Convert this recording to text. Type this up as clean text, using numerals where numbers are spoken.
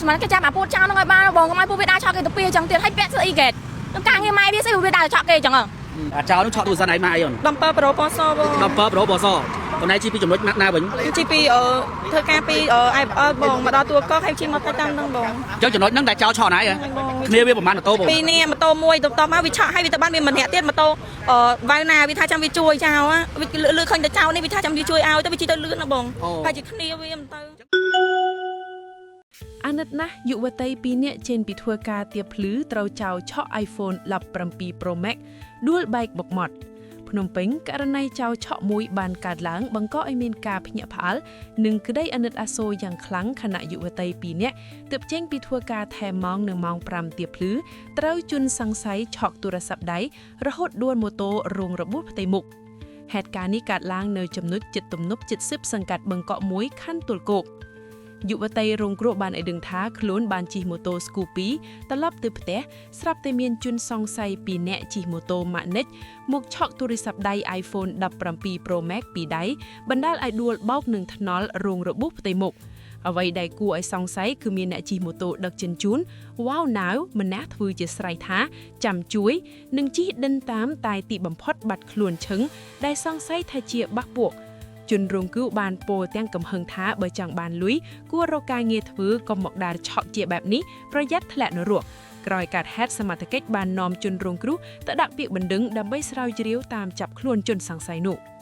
សម្រាប់គេចាប់អាពូតចោលហ្នឹងឲ្យបានបងកុំឲ្យពួកវាដើរឆក់គេទៅពីអញ្ចឹងទៀតហើយពាក់ស្អីគេនឹងការងារម៉ែវាស្អីវាដើរឆក់គេអញ្ចឹងហ៎ អាចោលនោះឆក់ទូរស័ព្ទឯងមកអីអូន ដំពើប្រូពណ៌សបង 17ប្រូបសតំណែងជីពីចំណុចណាវិញ ជីពីអឺធ្វើការពីអឺ IFL បងមកដល់ទួលកោះហើយជិះមកទៅតាមហ្នឹងបង អញ្ចឹងចំណុចហ្នឹងដែលចោលឆក់ណាយហ៎ បង គ្នាវាប្រហែលម៉ូតូបង ពីរនេះម៉ូតូមួយទៅតមកវាឆក់ហើយវាទៅបានមានម្នាក់ទៀតម៉ូតូអឺវ៉ៅណាវាថាចាំវាជួយចោលវាលឺឃើញតែចោលនេះវាថាចាំវាជួយឲ្យទៅវាជិះទៅលឿនណាបងហើយជាគ្នាវាមិនទៅ អាណិតណាស់យុវតីពីរនាក់ចេញពីធ្វើការទៀបភ្លឺត្រូវចោលឆក់ iPhone 17 Pro Max ដួលបែកបុកមាត់ភ្នំពេញករណីចោលឆក់មួយបានកើតឡើងបង្កឲ្យមានការភ្ញាក់ផ្អើលនិងក្តីអាណិតអាសូរយ៉ាងខ្លាំងខណៈយុវតីពីរនាក់ទើបចេញពីធ្វើការថែមម៉ោងនៅម៉ោង5ទៀបភ្លឺត្រូវជន់សង្ស័យឆក់ទូរស័ព្ទដៃរហូតដួលម៉ូតូរងរបួសផ្ទៃមុខហេតុការណ៍នេះកើតឡើងនៅចំណុចជិតទំនប់70សង្កាត់បឹងកក់1ខណ្ឌទួលគោក យុវតីរងគ្រោះបានឲ្យដឹងថាខ្លួនបានជិះម៉ូតូ Scoopy ត្រឡប់ទៅផ្ទះស្រាប់តែមានជនសង្ស័យពីរនាក់ជិះម៉ូតូម៉ាកនិចមកឆក់ទូរស័ព្ទដៃ iPhone 17 Pro Max ពីរដៃបណ្ដាលឲ្យដួលបោកនឹងថ្នល់រងរបួសផ្ទៃមុខអ្វីដែលគួរឲ្យសង្ស័យគឺមានអ្នកជិះម៉ូតូដឹកជញ្ជូន Wow Now ម្នាក់ធ្វើជាស្រ័យថាចាំជួយនិងជិះដិនតាមតែទីបំផុតបាត់ខ្លួនឈឹងដែលសង្ស័យថាជាបាក់ពួក ជនរងគ្រោះបានពោលទាំងកំហឹងថាបើចង់បានលុយគួររកការងារធ្វើកុំមកដើរឆក់ជាបែបនេះប្រយ័ត្នធ្លាក់នរកក្រោយកាត់ហេតុសមត្ថកិច្ចបាននាំជនរងគ្រោះទៅដាក់ពាក្យបណ្ដឹងដើម្បីស្រាវជ្រាវតាមចាប់ខ្លួនជនសង្ស័យនោះ។